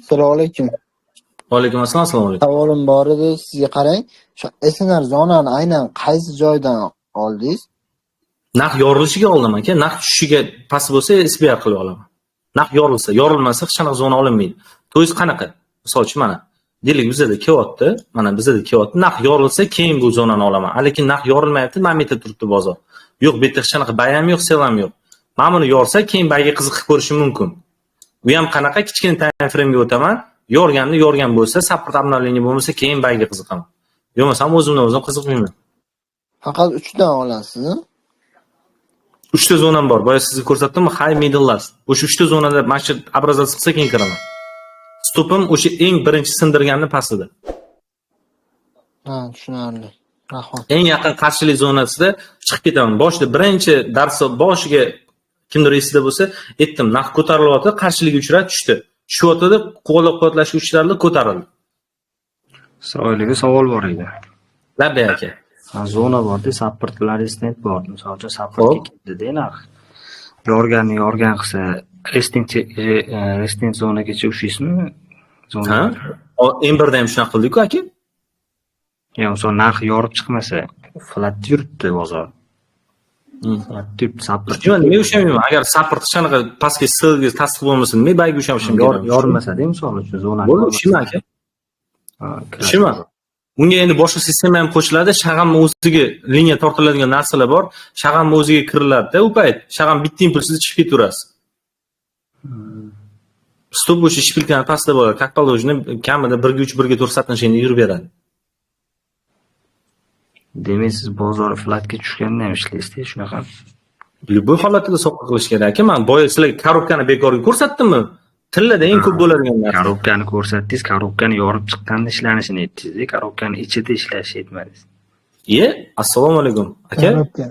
Assalomu alaykum. Va alaykum assalom, assalomu alaykum. Savolim bor edi, sizga qarang. Shu SNR zonani aynan qaysi joydan oldingiz? Narx yorilishiga oldim aka, narx tushishiga past bo'lsa SBR qilib olaman. Narx yorilsa, yorilmasa hech qanaqa zona olinmaydi. То есть qanaqa? Misol uchun mana deylik bizada kelyapti, mana bizada kelyapti, narx yorilsa keyin bu zonani olaman. Lekin narx yorilmayapti, mana bu yerda turibdi bozor. Yo'q, bu yerda hech qanaqa buy ham yo'q, sell ham yo'q. Mana buni yorsa, keyin buyga qiziqib ko'rishim mumkin. U ham qanaqa kichkina time frame'ga o'taman. Yorganni yorgan bo'lsa, support обновление bo'lmasa, keyin buyga qiziqaman. Bo'lmasam o'zimdan o'zim qiziqmayman. Faqat 3 dan olasiz. Uchta zonam bor. Boya sizga ko'rsatdimmi? High, middle, last. O'sha uchta zonada mana shu образец qilsa keyin kiraman. Stopim o'sha eng birinchi sindirganni pastida. Ha, tushunarli. Rahmat. Eng yaqin qarshilik zonasida chiqib ketaman. Boshida birinchi dars boshiga kimdir esida bo'lsa, aytdim, narx ko'tarilyapti, qarshilikka uchrab tushdi. Tushyotdi, qo'llab-quvvatlashga uchradi, ko'tarildi. Isroilga savol bor edi. Labbay aka. Ha, zona borda, support bilan resistance bor. Misol uchun supportga Xo'p. keldida narx. Yorganni yorgan qilsa, resistance zonagacha ushlaysizmi? Zona. Ha? M1da ham shunaqa qildik-ku aka. Ya, misol narx yorib chiqmasa, flatda yuribdi bozor. Flatda yuribdi, support. Nima nima ushlamayman? Agar support hech qanaqa pastga sellga tasdiq bo'lmasa, nima buyga ushlashim kerak? Yormasa-da, misol uchun zonani. Bo'ldi, ushlayman aka. Ha, kiradi. Ushlayman. Unga endi boshqa sistema ham qo'shiladi. Shag'amni o'ziga liniya tortiladigan narsalar bor. Shag'amni o'ziga kiriladida u payt. Shag'am bitta impulsida chiqib ketaverasiz. Stop o'sha шпилька ni pastda bo'ladi. Как положено, kamida 1 ga 3, 1 ga 4 соотношение yurib beradi. Demak, siz bozor flatga tushganda ham ishlaysizda, shunaqa. Любой holatida soqqa qilish kerak aka. Men boya sizlarga коробка ni bekorga ko'rsatdimmi? Tillada eng ko'p bo'ladigan narsa. Коробка ni ko'rsatdingiz, коробка ni yorib chiqqanda ishlanishini aytdingiz, коробка ni ichida ishlashni aytmadingiz. Iye, assalomu alaykum aka. Коробка.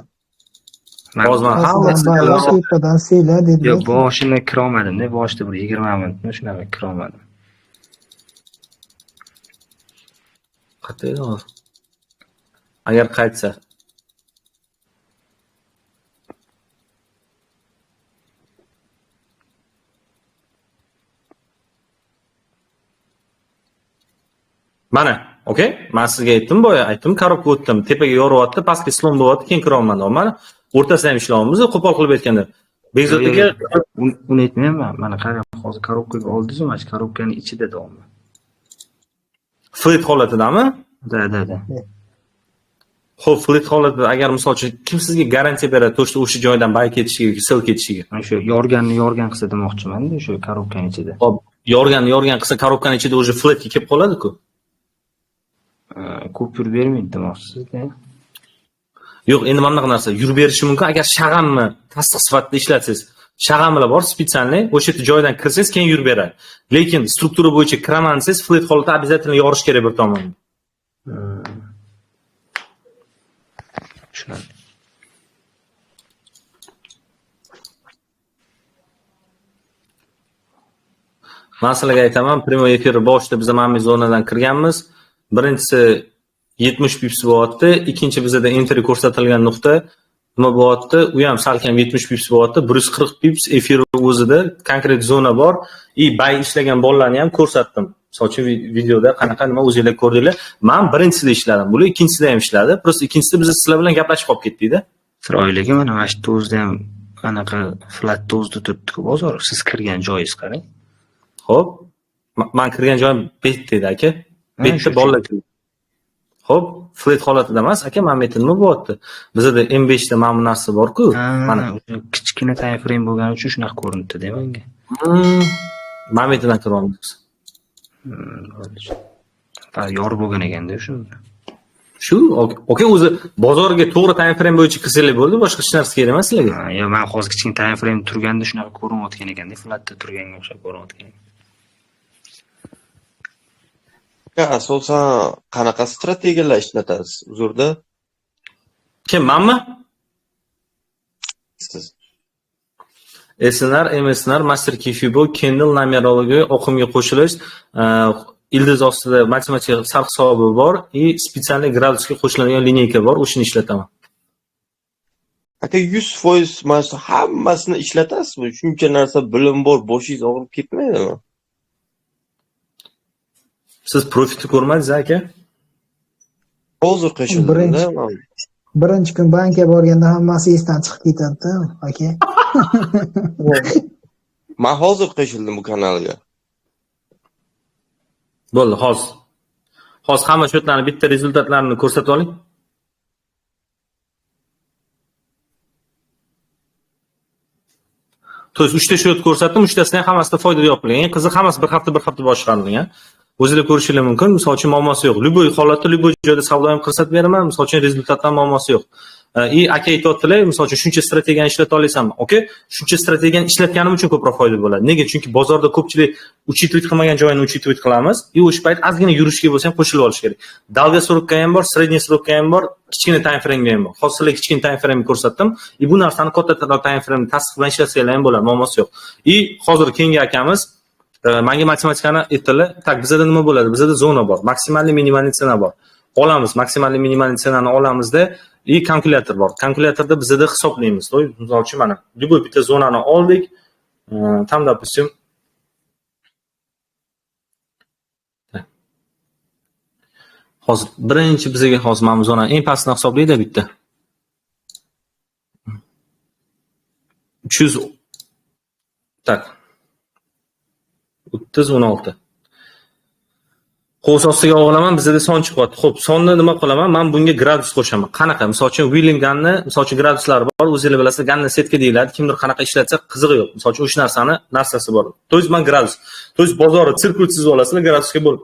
Hozir man Pastidan hammasi buy, tepadan sell dedilar. Yo'q, boshini kirolmadim-da, boshida bir 20 minutmi shunaqa kirolmadim. Qayerda edi hozir? Agar qaytsa. Mana, okey? Men sizga aytdim boya, aytdim, коробка o'tdim, tepaga yoryapti, pastga слом bo'lyapti, keyin kiryapman. Mana o'rtasida ham ishlayapmiz, qo'pol qilib aytganda. Bekzod aka, Uni aytmayapman. Mana qarang, hozir коробка ga oldingiz, mana shu коробка ning ichida davom. Flat holatidami? Да, да, да. Xo'p, flat holatida agar misol uchun kim sizga garantiya beradi, то что o'sha joydan buy ketishiga yoki sell ketishiga? Mana shu yorganni yorgan qilsa demoqchiman-da, o'sha коробка ning ichida. Xo'p, yorgan yorgan qilsa коробка ning ichida уже flatga kelib qoladi-ku. Ko'p yurib bermaydi demoqchisiz-da. Yo'q, endi mana bunaqa narsa yurib berishi mumkin agar shag'amni tasdiq sifatida ishlatsangiz. Shag'amlar bor, специальный, o'sha yerda joydan kirsangiz keyin yurib beradi. Lekin struktura bo'yicha kiraman desangiz, flat holatda обязательно yorish kerak bir tomonni. Tushunarli. Man sizlarga aytaman, prямой efir boshida biz mana bu zonadan kirganmiz. Birinchisi 70 pips bo'lyapti, ikkinchi bizada entry ko'rsatilgan nuqta nima bo'lyapti? U ham salkam 70 pips bo'lyapti. 140 pips efir o'zida konkret zona bor. И buy ishlagan bolalarni ham ko'rsatdim. Misol uchun videoda qanaqa nima o'zinglar ko'rdinglar. Men birinchisida ishladim, bular ikkinchisida ham ishladi. Просто ikkinchisida biz sizlar bilan gaplashib qolib ketdik-da. Isroil aka, mana shu o'zida ham anaqa flatda o'zida turibdi-ku bozor. Siz kirgan joyingiz qarang. Xo'p. Man kirgan joyim bu yerda edi aka. Bu yerda shu bolalar kirdi. Xo'p, flat holatida emas, aka, mana bu yerda nima bo'lyapti? Bizada M5 da mana bu narsa bor-ku. Mana. O'sha kichkina time frame bo'lgani uchun shunaqa ko'rinibdi-da menga. Mana bu yerdan kiryapmiz. Bo'ldi. Ha, yorib bo'lgan ekanda o'sha. Shu, okey, o'zi bozorga to'g'ri time frame bo'yicha kirsanglar bo'ldi, boshqa hech narsa kerak emas sizlarga. Ha, yo, man hozir kichkina time frame turganda shunaqa ko'rinayotgan ekanda, flatda turganga o'xshab ko'rinayotgan. Aka, asosan qanaqa strategiyalar ishlatasiz uzrda? Kim, manmi? Siz. SNR, MSNR, Master Key Fibo, Candle numerologi, oqimga qo'shilish, ildiz ostida matematik sarhisobi bor и специальный gradusga qo'shiladigan линейка bor, o'shani ishlataman. Aka, 100% mana shu hammasini ishlatasizmi? Shuncha narsa bilim bor, boshingiz og'rib ketmaydimi? Siz profitni ko'rmadingiz, aka? Hozir qo'shildim-da. Birinchi kun bankka borganda hammasi esdan chiqib ketadi, aka. Men hozir qo'shildim bu kanalga. Bo'ldi, hozir. Hozir hamma счёт larni bitta результат larini ko'rsatib oling. То есть 3 ta счёт ko'rsatdim, uchtasini ham hammasida foyda yopilgan. Eng qizig'i, hammasi bir hafta, bir hafta boshqarilgan. O'zinglar ko'rishinglar mumkin. Misol uchun, muammosi yo'q. Любой holatda, любой joyda savdo ham ko'rsatib beraman. Misol uchun, результат dan muammosi yo'q. И aka aytyaptilar, misol uchun, shuncha strategiyani ishlata olasanmi? Okey, shuncha strategiyani ishlatganim uchun ko'proq foyda bo'ladi. Nega? Chunki bozorda ko'pchilik учитывать qilmagan joyini учитывать qilamiz. И o'sha payt ozgina yurishga bo'lsa ham qo'shilib olish kerak. Долгосрок ka ham bor, средний срок ka ham bor, kichkina time frame ga ham bor. Hozir sizlarga kichkina time frame ko'rsatdim. И bu narsani katta time frame tasdiq bilan ishlatsanglar ham bo'ladi, muammosi yo'q. И hozir keyingi akamiz menga matematikani aytdilar. Так, bizada nima bo'ladi? Bizada zona bor, максимальный, минимальный цена bor. Olamiz, максимальный, минимальный цена ni olamizda и kalkulyator bor. Kalkulyatorda bizada hisoblaymiz. То есть, misol uchun, mana любой bitta zonani oldik. Там, допустим, так. Hozir birinchi bizga hozir mana bu zonani eng pastini hisoblaydi bitta. 300, так. 30 16. Qo'l ostiga olaman, bizada son chiqyapti. Xo'p, sonni nima qilaman? Men bunga gradus qo'shaman. Qanaqa? Misol uchun, William Ganni, misol uchun, graduslari bor, o'zingizlar bilasizlar, Ganni сетка deyiladi. Kimdir qanaqa ishlatsa, qizig'i yo'q. Misol uchun, o'sha narsani narsasi bor. То есть, men gradus. То есть, bozorni циркуль chizib olasizlar, gradusga bo'lib.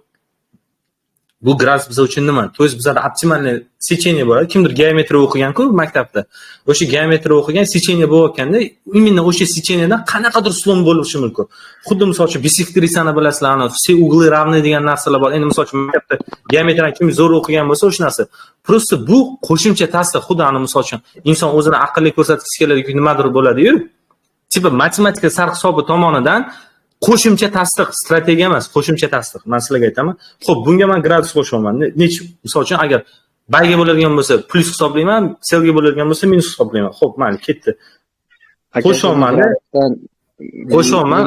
Bu gradus biz uchun nima? То есть, bizada оптимальный сечение bo'ladi. Kimdir geometriya o'qigan-ku maktabda. O'sha geometriya o'qigan, сечение bo'layotganda, именно o'sha сечение dan qanaqadir слом bo'lishi mumkin. Xuddi, misol uchun, bisektrисani bilasizlar, ana все углы равны degan narsalar bor. Endi, misol uchun, maktabda geometriyani kim zo'r o'qigan bo'lsa, o'sha narsa. Просто bu qo'shimcha tasdiq, xuddi ana, misol uchun, inson o'zini aqlli ko'rsatgisi keladi yoki nimadir bo'ladi-yu. Типа matematika sarhisobi tomonidan qo'shimcha tasdiq, strategiya emas, qo'shimcha tasdiq. Men sizlarga aytaman. Xo'p, bunga men gradus qo'shaman. Necha, misol uchun, agar buyga bo'ladigan bo'lsa, plyus hisoblayman, sellga bo'ladigan bo'lsa, minus hisoblayman. Xo'p, mayli, ketdi. Qo'shyapman. Qo'shyapman.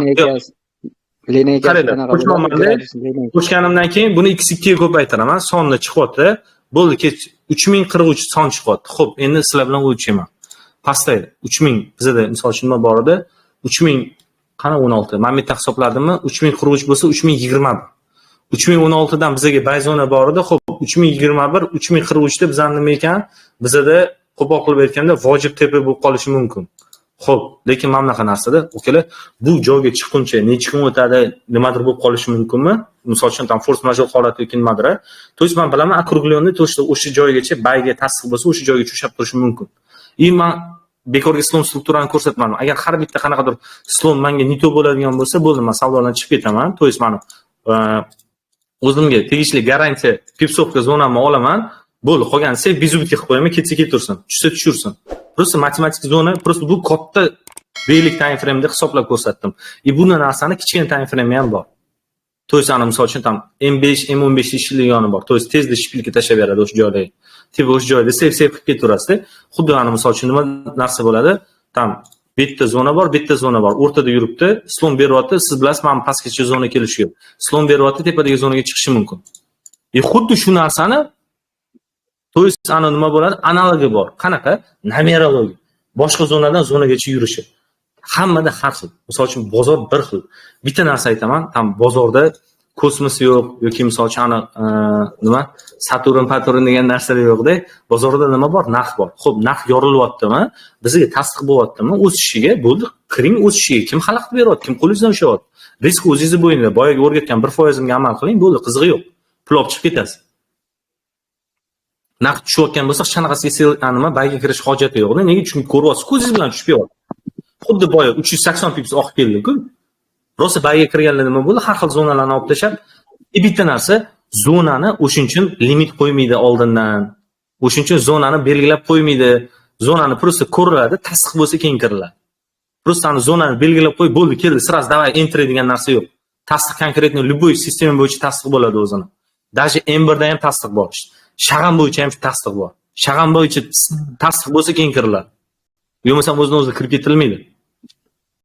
Линейка si Qaranglar, qanaqa qo'shyapman-da. bo'ladi? Gradus. Qo'shganimdan keyin buni x 2 ga ko'paytiraman. Sonni chiqyapti. Bo'ldi, kech 3043 son chiqyapti. Xo'p, endi sizlar bilan o'lchayman. Pastda 3000 bizada, misol uchun, nima bor edi? 3000 qani 16. Men bu yerda hisobladimmi? 3043 bo'lsa, 3021. 3016 dan bizaga buy zona bor edi. Xo'p, 3021, 3043 da bizani nima ekan? Bizada qo'pol qilib aytganda vojib tepa bo'lib qolishi mumkin. Xo'p, lekin mana bunaqa narsada, okalar, bu joyga chiqquncha necha kun o'tadi, nimadir bo'lib qolishi mumkinmi? Misol uchun, там форс-мажор holati yoki nimadir. То есть, men bilaman, округленный, то что o'sha joygacha buyga tasdiq bo'lsa, o'sha joygacha ushlab turishi mumkin. И men bekorga слом strukturani ko'rsatmadim. Agar har bitta qanaqadir слом menga не то bo'ladigan bo'lsa, bo'ldi, men savdodan chiqib ketaman. То есть, mani o'zimga tegishli garantiya пипсовка zonamni olaman. Bo'ldi, qolganini sef безубытка qilib qo'yaman, ketsa ketaversin, tushsa tushursin. Просто matematik zona, просто bu katta daily time frame'da hisoblab ko'rsatdim. И bu narsani kichkina time frame ham bor. То есть, ana, misol uchun, там M5, M15 ishlaydigani bor. То есть, tezda шпилька tashlab beradi o'sha joyda. Типа o'sha joyda sef sef qilib ketaverasizda. Xuddi ana, misol uchun, nima narsa bo'ladi? Там bitta zona bor, bitta zona bor. O'rtada yuribdi, слом beryapti. Siz bilasiz, mana pastgacha zona kelishi yo'q. Слом beryapti, tepadagi zonaga chiqishi mumkin. И xuddi shu narsani, то есть, ana nima bo'ladi? Analogi bor. Qanaqa? Numerologiya. Boshqa zonadan zonagacha yurishi. Hammada har xil. Misol uchun, bozor bir xil. Bitta narsa aytaman, там bozorda kosmos yo'q yoki, misol uchun, ana nima, Saturn, Paturn degan narsalar yo'qda. Bozorda nima bor? Narx bor. Xo'p, narx yorilyaptimi? Bizga tasdiq bo'lyaptimi? O'sishiga bo'ldi, kiring o'sishiga. Kim xalaqit beryapti? Kim qo'lingizdan ushlayapti? Risk o'zingizni bo'yningizda. Boyagi o'rgatgan 1%imga amal qiling, bo'ldi, qizig'i yo'q. Pul olib chiqib ketasiz. Narx tushayotgan bo'lsa, hech qanaqasiga sell, nima, buyga kirish hojati yo'q. Nega? Chunki ko'ryapsiz, ko'zingiz bilan tushib kelyapti. Xuddi boya 380 pips oqib keldi-ku. Rosa buyga kirganlar nima bo'ldi? Har xil zonalarni olib tashlab, и bitta narsa, zonani o'shuning uchun limit qo'ymaydi oldindan. O'shuning uchun zonani belgilab qo'ymaydi. Zonani просто ko'riladi, tasdiq bo'lsa, keyin kiriladi. Просто ani zonani belgilab qo'yib, bo'ldi, keldi, сразу давай entry degan narsa yo'q. Tasdiq конкретно любой sistema bo'yicha tasdiq bo'ladi o'zini. Даже M1 da ham tasdiq bor. Shag'am bo'yicha ham tasdiq bor. Shag'am bo'yicha tasdiq bo'lsa, keyin kiriladi. Bo'lmasam o'zini o'zi kirib ketilmaydi.